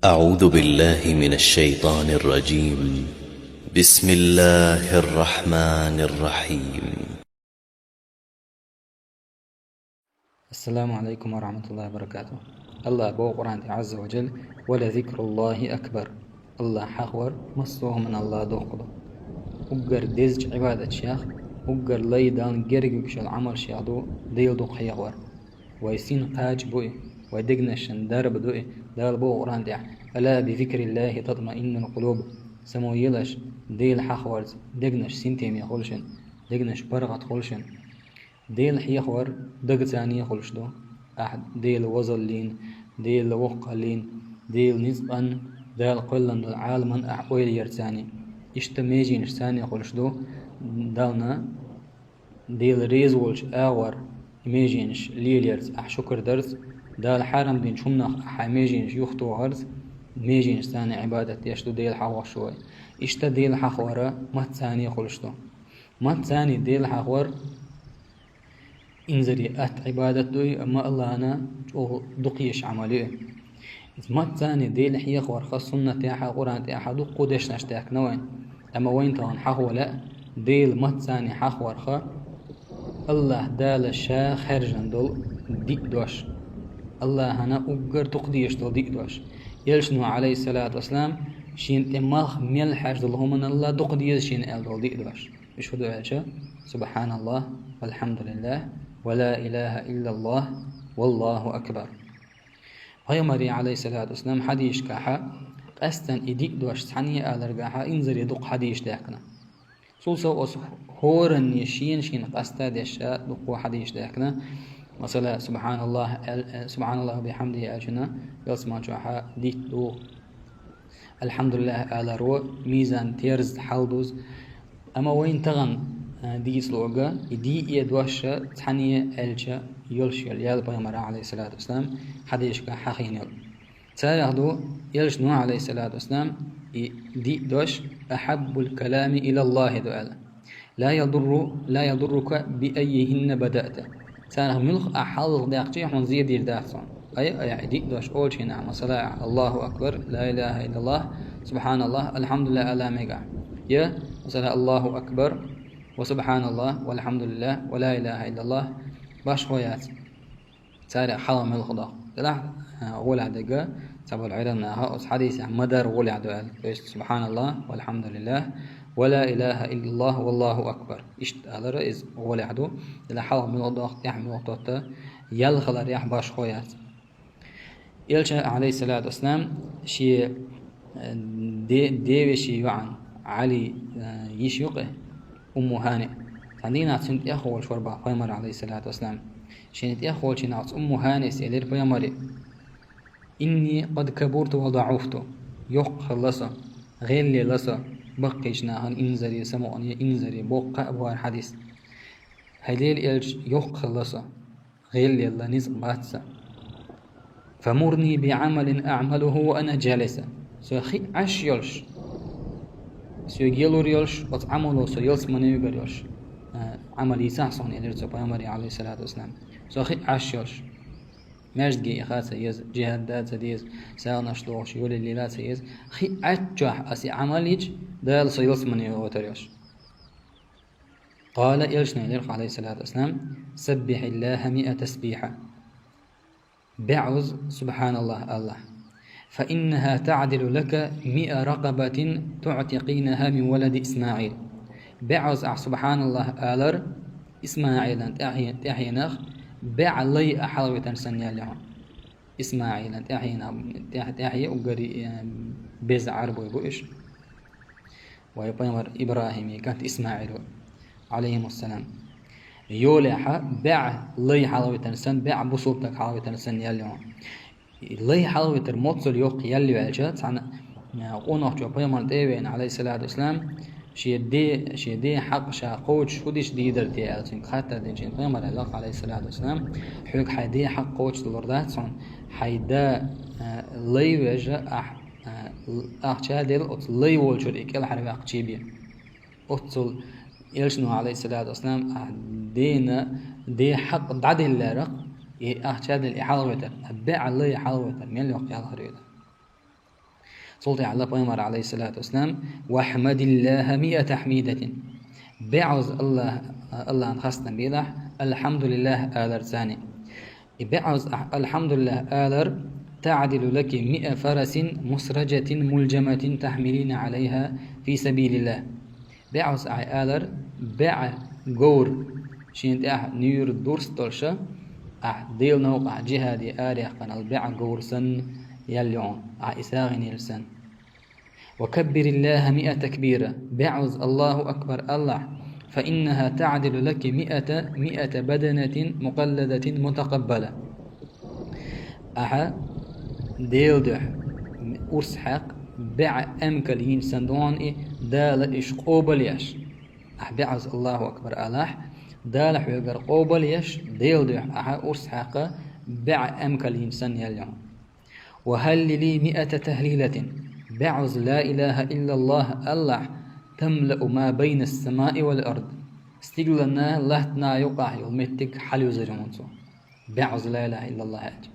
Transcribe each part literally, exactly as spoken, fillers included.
أعوذ بالله من الشيطان الرجيم. بسم الله الرحمن الرحيم. السلام عليكم ورحمة الله وبركاته. الله بو قرآن عز وجل: «ولذكر الله أكبر». الله хьахор массо а хӀуманал доккха ду. Уггар дезача Ӏибадаташех, уггар лай Далла герга вугаш йола Ӏамалшех ду Дела дукха хьехор. Вай син кхача бу и, вай дегнашна дарба ду и. Дала боху Къуръан тӀехь: «ألا بذكر الله تطمئن القلوب». Само елаш, Дела хьахорца дегнаш синтеме хуьлу шуна, дегнаш паргӀат хуьлу шуна. Дела хьехор дагца а хуьлуш ду, ахь Дела возаллин, Дела воккхаллин, Дела ницкъан, Дала кхоьллина долу Ӏаламан ахь ойла ярца а. Иштта меженаш царна хуьлуш ду, Далла Дела реза волчу агӀор меженаш лелаярца, ахь шукар дарца, Дала хьарам динчу хӀуманах ахь хьайн меженаш юхатохарца, меженаш царна Ӏибадат деш ду Дела хьахош вай. Иштта Дела хьахор мацца а хуьлуш ду. Мацца а Дела хьахор инзаре атта Ӏибадат ду и, амма Аллахьана чӀогӀа дукха езаш Ӏамал ю и. Иза мацца а Дела хьехорх суннатехь а, Къуръан тӀехь а дуккха дешнаш даьхкина вайна. Амма вайна тахана хьахо лаьа, Дела мацца а хьахорх Аллахь Дала Ша хаьржина долу диъ дош. Аллахьана уггар дукха дезаш долу диъ дош. Элчано, Ӏалайхиссалату вассалам, шена тӀе малх мел хьаьжна долу хӀуманал дукха деза шена аьлла долу диъ дош. Уьш хӀун ду аьлча: «سبحان الله، والحمد لله، ولا إله إلا الله، والله أكبر». Пайхамаре, Ӏалайхиссалату вассалам, хьадисашкахь а, къаьстина и диъ дош цхьаьна аларгахь а, инзаре дукха хьадисаш даьхкина. Цул сов оцу хӀоранна шена-шена къаста деш а дуккха хьадисаш даьхкина. Масала, «سبحان الله», аьл-, э, «سبحان الله وبحمده» аьлча, ялсамани чохь а дитт ду. «Альхьамдулиллах» аларо мизан терза хьалдузу. Амма вайна тахана, а, дийца луург, и диъ дош цхьаьна аьлча йолуш йолу, яьлла пайхамара, Ӏалайхиссалату вассалам, хьадисашкахь хьахийна йолу. Царех ду, Элчано, Ӏалайхиссалату вассалам, и диъ дош «أحب الكلام إلى الله» ду аьлла. «لا يضر، لا يضرك بأيهن بدأت». Царах муьлха ахь хьалха даьккхича, хьуна зен дийр дац хьуна. Ай, ай, и диъ дош олучу хенахь, масала, «الله أكبر», «لا إله إلا الله», «سبحان الله», «الحمد لله» ала мегаш. Я, масала, «الله أكبر وسبحان الله والحمد لله ولا إله إلا الله», башхо яц. Царех хьалха муьлха доккху. Делахь, а, гӀолехь дерг, цхьаболу Ӏилманаха оцу хьадисехь ма-дарра гӀолехь ду аьлла. То есть, «سبحان الله والحمد لله ولا إله إلا الله والله أكبر». Иштта алар иза гӀолехь ду. Делахь хьалха муьлха доккху, тӀехь муьлха тотту, ял хиларехь башхо яц. Элча, Ӏалайхиссалату вассалам, шен, э, де-, девешин йоӀан, Ӏали, э, йиша ю-кх и, Умму ХӀани. Цхьана дийнахь цуьнан тӀехволуш вара боху пайхамар, Ӏалайхиссалату вассалам. Шена тӀехволчу нахаца Умму ХӀанис элира пайхамаре: «إني قد كبرت وضعفت». Йоккха хилла со, гӀелъелла со, баккхийчу нахана инзаре, самукъане инзаре, боккха а бу хӀара хьадис. ХӀай Делан элча, йоккха хилла со, гӀелъелла, ницкъ бац сан. «فمرني بعمل أعمله وأنا جالسة». Со хи Ӏаш йолуш, соьга ялур йолуш, оцу Ӏамало со ялсамане вигар йолуш, а, Ӏамал йийцахьа суна, элира цо пайхамаре, Ӏалайхиссалату вассалам. Со хи Ӏаш йолуш. Маьждиге иха а ца еза, джихӀад а ца деза, сагӀанаш дохуш, йоле лела а ца еза. Хи Ӏаччохь аса и Ӏамал йича, Дала со ялсамане вохуьйтур йолуш. Къала, элчано элира, Ӏалайхиссалату вассалам: «سبح الله مئة تسبيحة». БӀозза «СубхьаналлахӀ» алахь. «فإنها تعدل لك مئة رقبة تعتقينها من ولد إسماعيل». БӀозза ахь «СубхьаналлахӀ» алар, ИсмаӀилан тӀаьхье-, тӀаьхьенах бӀе лай а хьалавитар санна ял ю хьуна. ИсмаӀилан тӀаьхьенах, тӀаьхь-, тӀаьхье уггаре, э, беза Ӏарбой бу уьш. Вай пайхамар ИбрахӀиман кӀант ИсмаӀил ву, Ӏалайхимуссалам. Йолехь бӀе лай хьалавитар санна, бӀе бусалба стаг хьалавитар санна ял ю хьуна. Лай хьалавитар моццул йоккха ял ю аьлча, цхьана, а, къонахчо пайхамарна тӀе а веана, Ӏалайхиссалату вассалам, шен де-, шен ден хьакъ ша кхочуш хӀун дича дийр дара те аьлла, цуьнга хаттар динчу пайхамара аьлла, Ӏалайхиссалату вассалам: «Хьоьга хьайн ден хьакъ кхочушдалур дац хьуна, хьайн да, а, лай вежа ахь, а, л-, ахча а делла оцу лай волчуьра и кӀелхьарваьккхича бен». Оццул элчано, Ӏалайхиссалату вассалам, а, дена, ден хьакъ дӀаделларах, и ахча а делла и хьалхавитар, бӀе лай хьалхавитар, мел йоккха ял хир ю иза. Цул тӀехьа пайхамар, алейхиссалату вассалам: «Вахмадиллаха миа тахмидатин». БегӀаза Аллах, Аллахьан хастам белахь, «Алхамдулиллах» алар цани. И бегӀаза ахь «Алхамдулиллах» алар: «Таъдилу лаки миа фарасин мусраджатин мулджаматин тахмилина алейха фи сабилиллах». БегӀаза ахь алар, бегӀа говр, шен тӀехь нуьйр дурс долуша, ахь Делан новкъахь джихаде араяьккхинал бегӀа говр санна ял йогӀун, ахь и сагӀинийла санна. «Ва каббириллаха миа такбира», бегӀаза «Аллаху акбар» алахь, «фа иннаха таъдилу лаки миата, миата баданатин мукъалладатин мутакъаббала». Ахьа Делан дуьхьа урс хьаькх, бегӀа эмкал йинчу санна догӀун и, Дала иш къобал еш. Ахь бегӀаза «Аллаху акбар» алахь, Дала хьоьгара къобал еш, Делан дуьхьа ахьа урс хьаькха, бегӀа эмкал йинчу санна ял йогӀун. «Ва халлили миата тахлилатин», бегӀаза «Ла илаха иллаллах» алахь, «тамлау ма байна ас-самаи вал ард». Стигална, латтана юкъахь йолу меттиг хьалаюзур ю хьуна цо. БегӀаза «Ла илаха иллаллах» аьлча.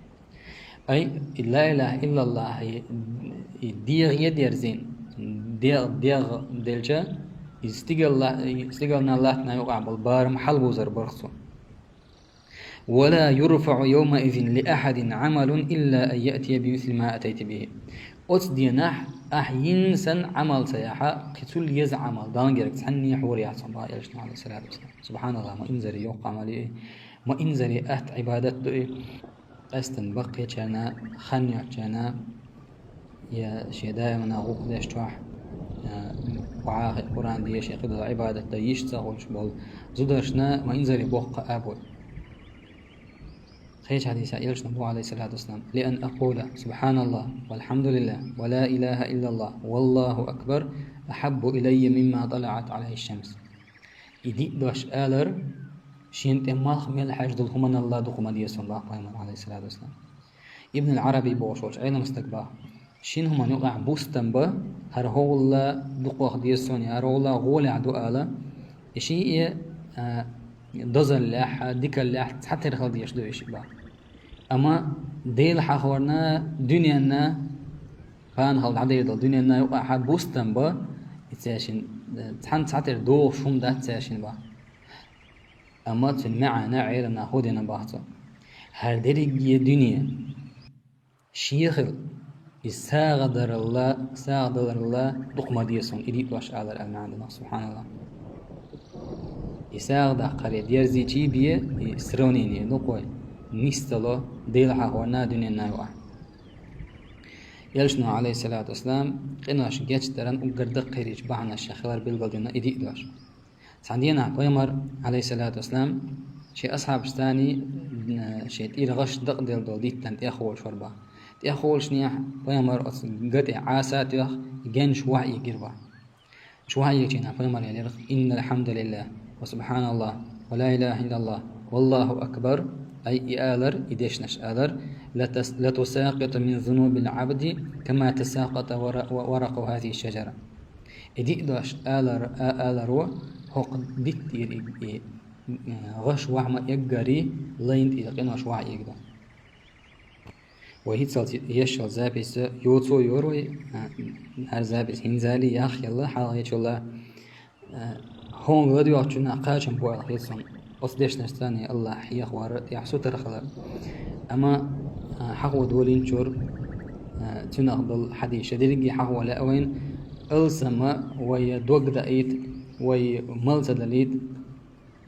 Ай, и «Ла илаха иллаллах», и, и дегӀе дерзийна, дегӀ, дегӀ делча, и стигала, и стигална, латтана юкъахь болу барам хьалабузур бара цо. «Ва ла юрфаъу йовмаизин ли ахьадин Ӏамалун илла ан яътия бимисли ма атайта бихи». Оцу денахь ахь йина санна Ӏамал ца яхь, кхин цул еза Ӏамал Далла герга цхьанне хьур яц хьуна, боху элчано, алейхиссалату вассалам. Субханаллах, ма инзаре йоккха Ӏамал ю и, ма инзаре атта Ӏибадат ду и. Къаьстина баккхийчарна, хан йоцучарна, я шен даимана гӀуллакх деш чохь, а, охьахиъна Къуръан деша, я кхидолу Ӏибадат дан йиш ца хуьлуш болу зударшна ма инзаре боккха а бу. Кхечу хьадисехь элчано боху, алейхиссалату вассалам: «Ли ан акъула: субханаллах, валхамдулиллах, ва ла илаха иллаллах, валлаху акбар, ахьаббу илайя мимма талаат алейхи шамс». И диъ дош алар, шена тӀе малх мел хьаьжна долу хӀуманал а дукха ма деза суна, боху пайхамар, алейхиссалату вассалам. Ибн ал-Араби бохуш волчу Ӏеламстага боху: шина хӀуманна юкъахь бустам бан, хӀара хӀокхул а дукхах деза суна, я хӀара хӀокхул а гӀолехь ду ала, и шиъ, а, дозаллехь а, дикаллехь а цхьатерра хила дезаш ду и шиъ, боху. Амма Дела хьахорна, дуьненна, кхана хала дӀадер долу дуьненна юкъахь бустам бан, и цаьршинна, э, цхьаьна цхьатерра догӀуш хӀума дац цаьршинна, боху. Амма цуьнан маьӀна Ӏеламнаха хӀун дина боху цо: хӀара дерриге дуьне шен хила, иза сагӀа дарал а, сагӀа даларал а дукха ма деза суна и диъ дош алар, аьлла маьӀна дина, субханаллах. И сагӀа даккхаре дерзийча бен, и сравнение ду-кх вай, нисдало Дела хьахорна, дуьненна юкъахь. Элчано, алейхиссалату вассалам, къинош гечдаран уггар даккхийчу бахьанашех хилар билгалдина и диъ дош. Цхьана дийнахь пайхамар, алейхиссалату вассалам, шен асхьабашца, э, шен тӀера гӀаш дакъаделла долу диттан тӀехволуш вара боху. ТӀехволушшехь пайхамар оцу ган тӀе Ӏаса а тоьхна, генаш охьаэгира боху. Уьш охьаэгча пайхамар элира: «Иннал хьамдалиллах, ва субханаллах, ва ла илаха иллаллах, валлаху акбар», ай, и алар, и дешнаш алар, «латас-, латусакъиту мин зунубил Ӏабди, кама тасакъата вара-, ва-, варакъу хазихи шаджара». И диъ дош алар, а-, аларо хӀокху диттера и, и, э, гӀаш охьа ма эггари, лайна тӀера къинош охьаэгна. Вай хӀинццалц еш йолу запись йоцо йора вай, а, хӀара запись хӀинца а яхъелла, хьалхечул а, а, хӀокхунна ладоьгӀучунна кхачам бу аьлла хета суна. Оцу дешнашца Аллах хьехавар, тӀехь сутара хилар. Амма, а, хьахо долийначуьра, а, цуьнах долу хьадис ша дерриге а хьахо лаьа вайна, алсамма вай дог даийта, вай мала ца далийта,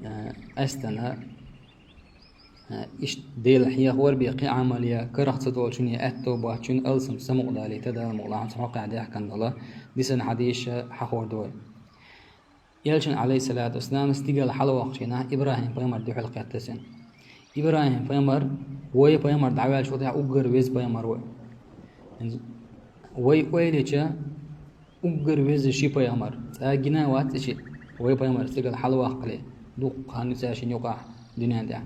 а, къаьстина, а, иштта Дела хьехавар бен кхин Ӏамал я, карах ца долчун я, аьтто боцчун алсам самукъадалийта, Дала мукъалахь цу хьокъехь даьхкина долу дисина хьадисаш хьахор ду вай. Элчан, алейхиссалату вассалам, стигала хьалавоккхучу хенахь ИбрахӀим-пайхамар дуьхьал кхетта цуьнан. ИбрахӀим-пайхамар, вай пайхамар дӀаваьллачул тӀаьхьа уггар веза пайхамар ву. Вай ойла йича, уггар веза ши пайхамар, цкъа гина а вац и шиъ, вай пайхамар стигала хьалаваккхале, дуккха хан ю цаьршинна юкъахь дуьнен тӀехь.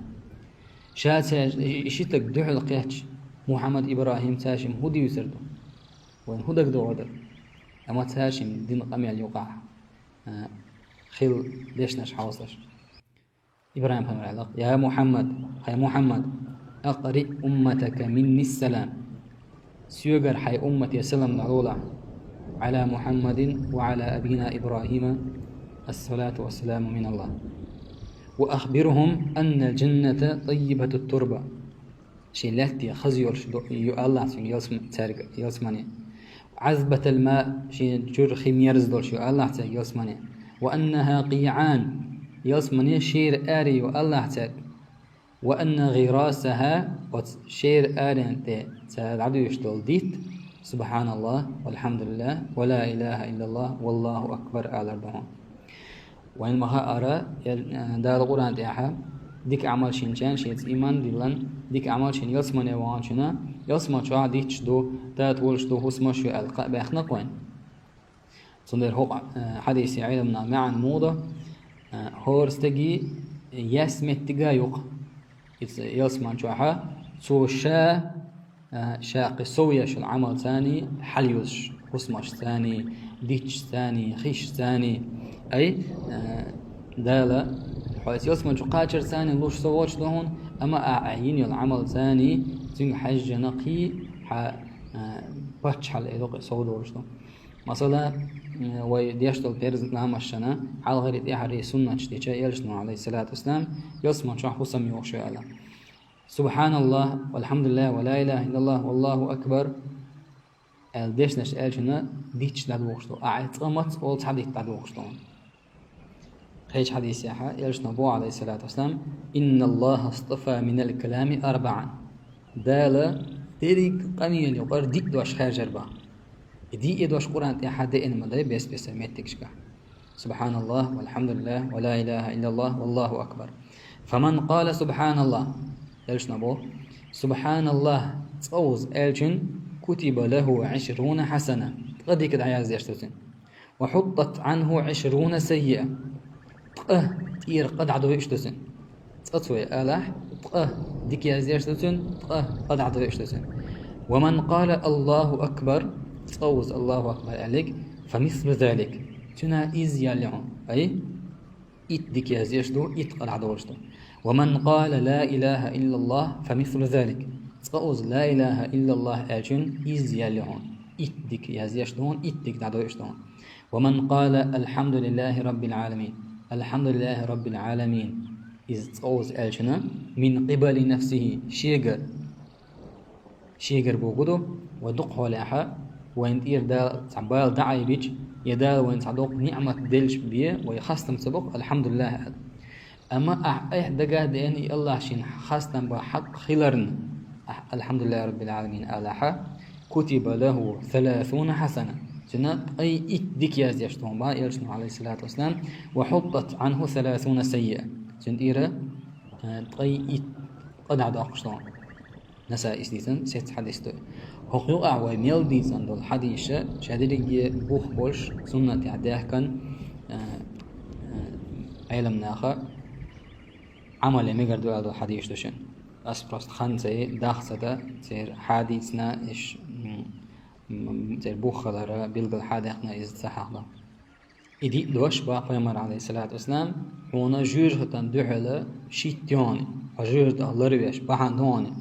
Ша цаьрша, и ши стаг дуьхьал кхетча, Мухьаммад, ИбрахӀим, цаьршимма хӀун дуьйцур ду? Вайна хӀун дагадогӀур дара? Амма цаьршимма дина къамел юкъахь, а, хилла дешнаш хьовсалаш. ИбрахӀим-пайхамар аьлла: «Я Мухьаммад, хьай Мухьаммад, акъриъ умматака минни салам». Соьгара хьай уммате салам дӀалолахь. على محمد وعلى أبينا إبراهيم الصلاة والسلام من الله. وأخبرهم أن الجنة طيبة التربة. Шен лаьтта хаза йолуш ду, ю Аллахь цуьнга ялсам-, цаьрга ялсамане. عذبة الماء, шен чуьра хи мерза долуш ю Аллахь цаьрга ялсамане. وأنها قيعان, ялсамане шера аре ю Аллахь цаьрга. وأن غراسها, оцу шера арен тӀе цара дӀадуьйш долу дитт, سبحان الله، والحمد لله، ولا إله إلا الله، والله أكبر алар ду хьуна. Вайн ма хаара, эл-, э, Дала Къуръан тӀехь дика Ӏамал шен чан, шеца иман диллан, дика Ӏамал шен ялсамане ваханчунна, ялсаман чохь дитташ ду, тата волуш ду, хӀусамаш ю аьлла кхаъ баьхна-кх вайн. Цундела хӀокху, э, хьадисе Ӏеламнаха маьӀна муха до, э, хӀора стаге яьсса меттиг а ю-кх. Иза ялсаман чохь цо ша, э, ша кхин сов еш йолу Ӏамалцаний хьалаюзуш, хӀусамашцаний, дитташцаний, хишцаний. Ай, э, Дала, хьо иза ялсаман чу кхачарцаний луш сов воцуш ду хьуна, амма ахь, ахь йина йолу Ӏамалцаний, цуьнга хьаьжжина кхин хьан, э, паччахьалла, э, дукха сов долуш ду. Масала, м, вай деш долу парз ламазашна, хьалхарий, тӀаьхьарий суннаташ дича, Элчано, عليه الصلاة والسلام, ялсаман чохь хӀусам йохуш ю аьлла. سبحان الله، والحمد لله، ولا إله إلا الله، والله أكبر аьлла дешнаш аьллачунна дитташ дӀадохуш ду. Ахь цкъа маца олу цхьа дитт дӀадохуш ду. Кхечу хьадисехь Элчано боху, عليه الصلاة والسلام: إن الله اصطفى من الكلام أربعا. Дала дерриг къамелан юкъара диъ дош хаьржира боху. И диъ дош Къуръан тӀехь деана ма дай бес-бесара меттигашка. سبحان الله، والحمد لله، ولا إله إلا الله، والله أكبر. فمن قال سبحان الله, Элчано боху, سبحان الله цкъа уза аьллачун, كتب له عشرون حسنة, ткъа дика дӀаяздеш ду цуьнан. وحطت عنه عشرون سيئة. Ткъа тӀера къа дӀадойуш ду цуьнан. Цкъа цо и алахь, ткъа дика яздеш ду цуьнан, ткъа къа дӀадойуш ду цуьнан. ومن قال الله أكبر, цкъа уза الله أكبر аьллиг, فمثل ذلك, цуьнан изза ял ю хьуна. Ай, итт дика яздеш ду, итт къа дӀадолуш ду. ومن قال لا إله إلا الله فمثل ذلك. Цкъа уза لا إله إلا الله аьллачун изза ял ю хьуна. Итт дика яздеш ду хьуна, итт дика дӀадойуш ду хьуна. ومن قال الحمد لله رب العالمين. الحمد لله رب العالمين. Иза цкъа уза аьллачунна, من قبل نفسه, шегара. Шегара бохург ду, вай дукха хьолехь, вайна тӀера Дала цхьа бала дӀаайбича, я Дала вайна цхьа доккха ниъмат делча бен, вай хастам ца боккху, الحمد لله аьлла. Амма ахь айхьа дагахь деана и Аллахь шена хастам бан хьакъ хиларна, ахь الحمد لله رب العالمين алахь, كتب له ثلاثون حسنة. Цуьнан ткъе итт дика яздеш ду хьуна боху Элчано, عليه الصلاة والسلام, وحطت عنه ثلاثون سيئة. Цуьнан тӀера, э, ткъе итт къа дӀадоккхуш ду хьуна. Насаис дийцина сецца хьадис ду. ХӀокху юкъахь вай мел дийцина долу хьадисаш, ша дерриге бух болуш, суннатехь даьхкина, э, э, Ӏеламнаха Ӏамале мегар ду аьлла долу хьадисаш ду шуна. Ас просто хан ца йи, дах ца да, церан хьадисна, иш, м, м, церан бух хилара, билггал хьадаьккхина иза ца хьахадо. И диъ дош боху Пайхамара, عليه الصلاة والسلام, хьуна жоьжахатан дуьхьала шийтта йогӀу, хьо жоьжахатах ларвеш бахьана догӀу.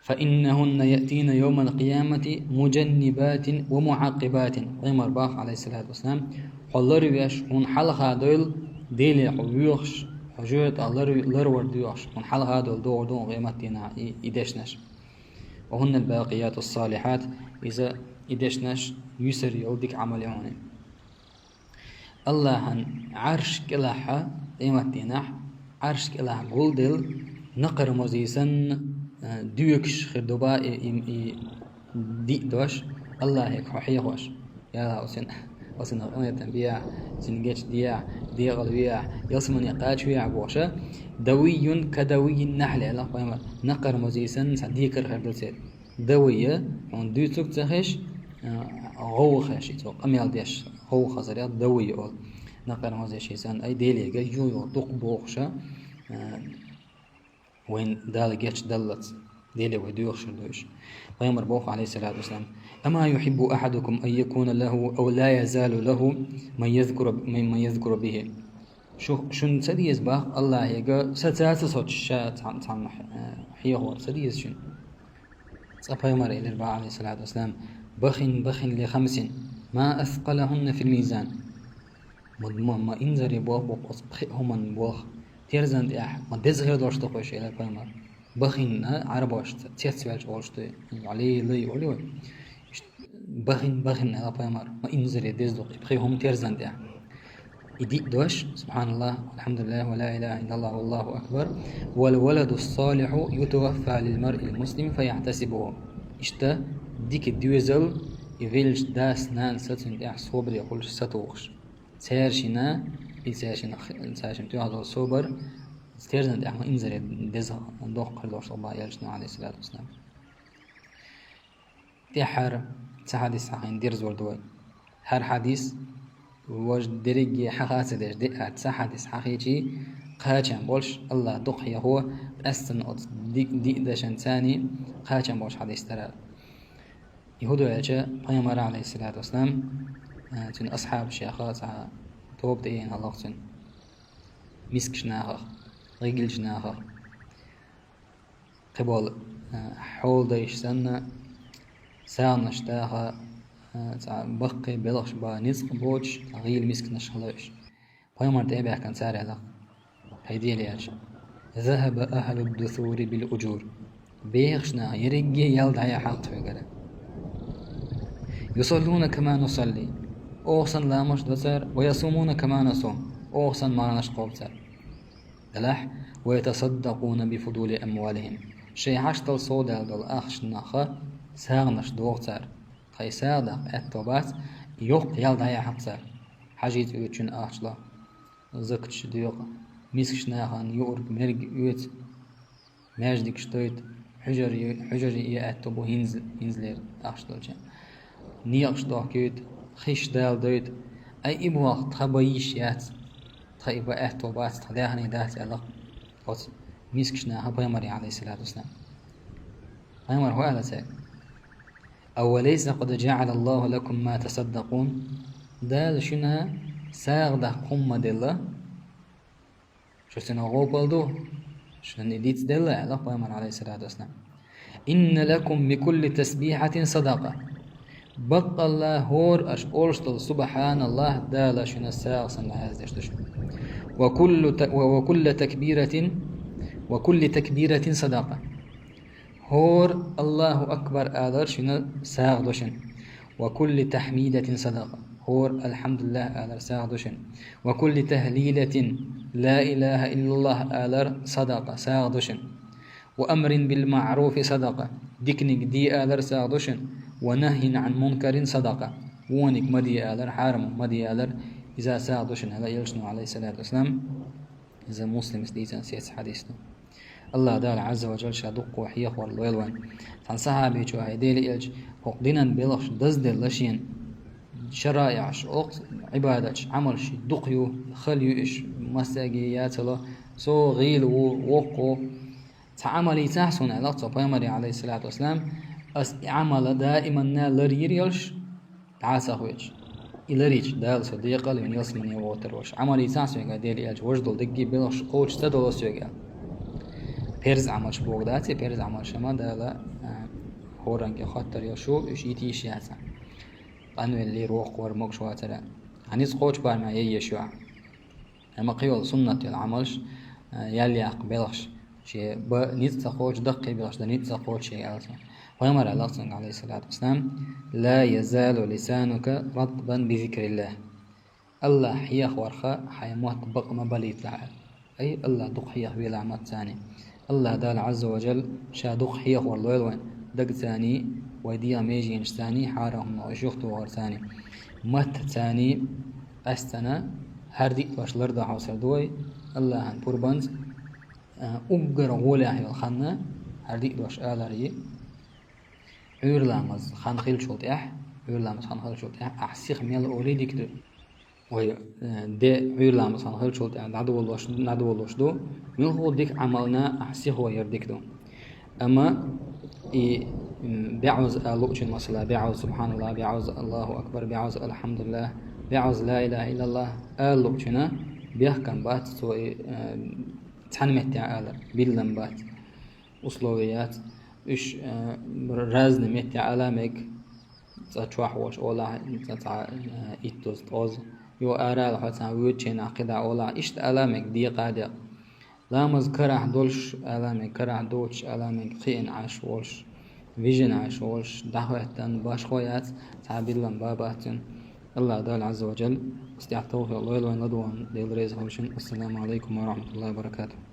فإنهن يأتين يوم القيامة مجنبات ومعقبات. Пайхамара боху, عليه الصلاة والسلام, хьо ларвеш, хьуна хьалха дойла, Деле хьо воьхуш, хьо жоьжахатах лар-, ларвар доьхуш, хьуна хьалха дойла догӀур ду къематдийнахь и, и дешнаш. وهن الباقيات الصالحات, иза и дешнаш юьсур йолу дика Ӏамал ю хьуна. Аллахьан Ӏарш кӀелахь, къематдийнахь, Ӏарш кӀелахь гулделла, накхармозий санна, э, доьгуш хир ду боху и, и, и диъ дош, Аллахье хьо хьехош. Я Аллахь, оцунна, оцунна къинхетам бехь, цуьнан гечдехь, декъала вехь, ялсамане кхачавехь бохуш, دوي كدوي النحل аьлла Пайхамара, накхармозий санна цхьа декар хир ду церан. Давий, хьуна дуьйцург ца хезаш, а, гӀовгӀа хезаш, цо къамел деш, гӀовгӀа хазар яц, давий олу. Накхармозий санна, ай, Деле гечйо, дукха бохуш, а, вайн Дала гечдаллалц, Деле вай доьхуш хир ду уьш. Пайхамара боху, عليه الصلاة والسلام: أما يحب أحدكم أن يكون له أو لا يزال له من يذكر، من، من يذكر به. Шу, шуна ца деза боху Аллахьега, са ца ца соцуш ша цхьа-, цхьамма, э, хьехор ца деза шуна. Цкъа пайхамар элира бах, алейхиссалату вассалам: «بخ بخ لخمس ما أثقلهن في الميزان». Ма, ма, ма инзаре болх бу оцу пхи хӀуман болх терзан тӀехь, ма деза хир долуш ду-кх уьш, элира пайхамар. Бахин а, Ӏарбошца цецваьлча олуш ду, Ӏалий, лай олий вай. Бахин, бахин, элира пайхамар, ма инзаре деза ду-кх и пхи хӀума терзан тӀехь. И диъ дош: سبحان الله، والحمد لله، ولا إله إلا الله، والله أكبر. «والولد الصالح يتوفى للمرء المسلم فيحتسبه». Иштта дика доьзал, и веллачу дас-нанас цуьнан тӀехь собаре хуьлуш сатухуш. Цаьршинна, и цаьршинна, цаьршинна тоьхна долу собар, терзан тӀехь ма инзаре деза доккха хир долуш ду-кх бах, элира элчано, алейхиссалату вассалам. ТӀаьххьара цхьа хьадис хьахийна дерзор ду вай. ХӀара хьадис важа дерриге хьаха ца деш, диъ а цхьа хьадис хьахийчий, кхачам болуш, Аллах дукха хьехо, къаьсттина оцу диъ, диъ дашан царний кхачам болуш хьадис дара. И хӀун ду аьлча, пайхамар, алейхиссалату вассалам, а, цуьнан асхьабашех цхьа тоба тӀееана хьалха цуьнан. Мискачу нахах, гӀигилчу нахах. Кхиболу, а, хьолдайша санна, сагӀанаш даха, а, цхьа баккхий белхаш бан ницкъ боцуш, цхьа гӀийла мисканаш хилла уьш. Пайхамар тӀе а баьхкина цара аьлла: «ХӀай Делан элча, ذهب أهل الدثور بالأجور». Бехаш нах ерриге ял дӀаяхьа хьакха тхоьгара. «يصلون كما نصلي». Оха санна ламазаш до цара, «ويصومون كما نصوم». Оха санна марханаш кхобу цара. Делахь: «ويتصدقون بفضول أموالهم». Шайн хьаштал совдаьлла долу ахчанах сагӀанаш доху цара. Тхайн сагӀа даккха аьтто бац, йоккха ял дӀаяхьа хьакха цара. Хьажийца оьцучун ахча ло, закаташ доькъу, мискачу нахана юург, мерг оьцу, маьждигаш дойту, хьуьжар, хьуьжар е аьтто бу хӀинз-, хӀинзалера ахча долчу. Некъаш дохкуьйту, хиш дала дойту, ай и болх тхан бан йиш яц, тхан и бан аьтто бац, тхан даьхни дац аьлла оцу мискачу наха пайхамаре, алейхиссалату вассалам. Пайхамар хӀун аьлла цаьрга? «أوليس قد جعل الله لكم ما تصدقون». Дала шуьна сагӀа даккха хӀума ма делла? Шу цунах гӀопал ду? Шуна и дицделла, аьлла пайхамар, алейхиссалату вассалам. «إن لكم بكل تسبيحة صدقة». Баккъалла хӀора аша олуш долу «Субханаллах» Дала шуьна сагӀа санна хьаздеш ду шуна. «وكل ت-، و-، وكل تكبيرة، وكل تكبيرة صدقة». ХӀора «Аллаху акбар» алар шуьна сагӀа ду шуна. «وكل تحميدة صدقة». ХӀора «Алхьамдулиллах» алар сагӀа ду шуна. «وكل تهليلة، لا إله إلا الله» алар садакъа, сагӀа ду шуна. «وأمر بالمعروف صدقة». Диканиг де алар сагӀа ду шуна. «ونهي عن منكر صدقة». Вониг ма де алар, хьарам ма де алар, иза сагӀа ду шуна, аьлла элчано, алейхиссалату вассалам. Иза Муслимас дийцина сецна хьадис ду. Аллах Дала Азза ва Джалла ша дуккха хьехор лойла вайн. Цхьана сахьабичо: «ХӀай Делан элча, хӀокху динан белхаш дазделла шена. ШараиӀаш, окху Ӏибадаташ, Ӏамалш дукха ю, хала ю уьш, массаьрга яцало, со гӀийла ву, воккха ву. Цхьа Ӏамал йийцахьа суна», аьлла цо пайхамаре, алейхиссалату вассалам, ас и Ӏамал даиманна лар йира йолуш, дӀа а ца хоьцуш. И ларийча, Дала со декъал а вина ялсамане вохуьйтур волуш. Ӏамал йийцахьа соьга, Делан элча, важа долу дерриге белхаш кхочуш ца долу соьга. Перз Ӏамалш боху дац и, перз Ӏамалш ма Дала, а, хӀоранге хоттар йолуш ю, уьш йита йиш яц. Къанвеллера, воккхавара, могуш вацара. Хьан ницкъ кхочу барамехь яй еш ю ахь. Амма кхин йолу суннат йолу Ӏамалш, а, ял яккха белхаш, шен бан ницкъ ца кхочу, даккхий белхаш дан ницкъ ца кхочу шен аьлла. Пайхамар аьлла цуьнга, алейхиссалату вассалам: «لا يزال لسانك رطبا بذكر الله». Аллах хьехаварха хьайн мотт бакъ ма балийталахь. Ай, Аллах дукха хьехавелахь маттаца. Аллах Дала Азза ва Джалла ша дукха хьехавар лойла вайн, дагца, вай дегӀан меженашца, хьарам хӀуманах уьш юхатохарца, маттаца. Ас цхьана хӀара диъ дош лардан хьовсур ду вай, Аллахьан пурбанца, а, уггар гӀолехь йолу хан хӀара диъ дош алар ю. Ӏуьйра ламаз хан хиллачул тӀаьхьа, Ӏуьйра ламаз хан хиллачул тӀаьхьа ахь сиха мел олий дика ду. Вай, э, де Ӏуьйра ламаз хан хиллачул тӀаьхьа дӀадолуш, дӀадолуш ду, муьлхха дика Ӏамална ахь сихо яр дика ду. Амма и, м, бӀозза ала луучун, масала, бӀозза «Субханаллах», бӀозза «Аллаху акбар», бӀозза «Алхьамдулиллах», бӀозза «Ла илаха иллаллах» ала луучунна бехкам бац цо и, э, цхьана меттехь алар, биллам бац, условие яц. Уьш, э, разный метте Ӏаламег, цӀа чохь волуш олахь, цӀа, цӀа, э, иттаза, ткъоза, йо, арала хьо цхьана вуьйцучу хенахь кхидӀа олахь, иштта Ӏаламег декъа а декъа. Ламаз карахь долуш Ӏаламег, карахь доцуш Ӏаламег, кхиъна Ӏаш волуш, вижина Ӏаш волуш, дӀахӀоьттина, башхо яц, цхьа биллам бан бац цуьнан. АллахӀ Дала Ӏазза ва Джалла стегӀа тавфикъ лойла вайна, ладугӀун Дела реза хуьлда шуна. Ассаламу Ӏалайкум ва рахьматуллахӀи ва баракатухӀ.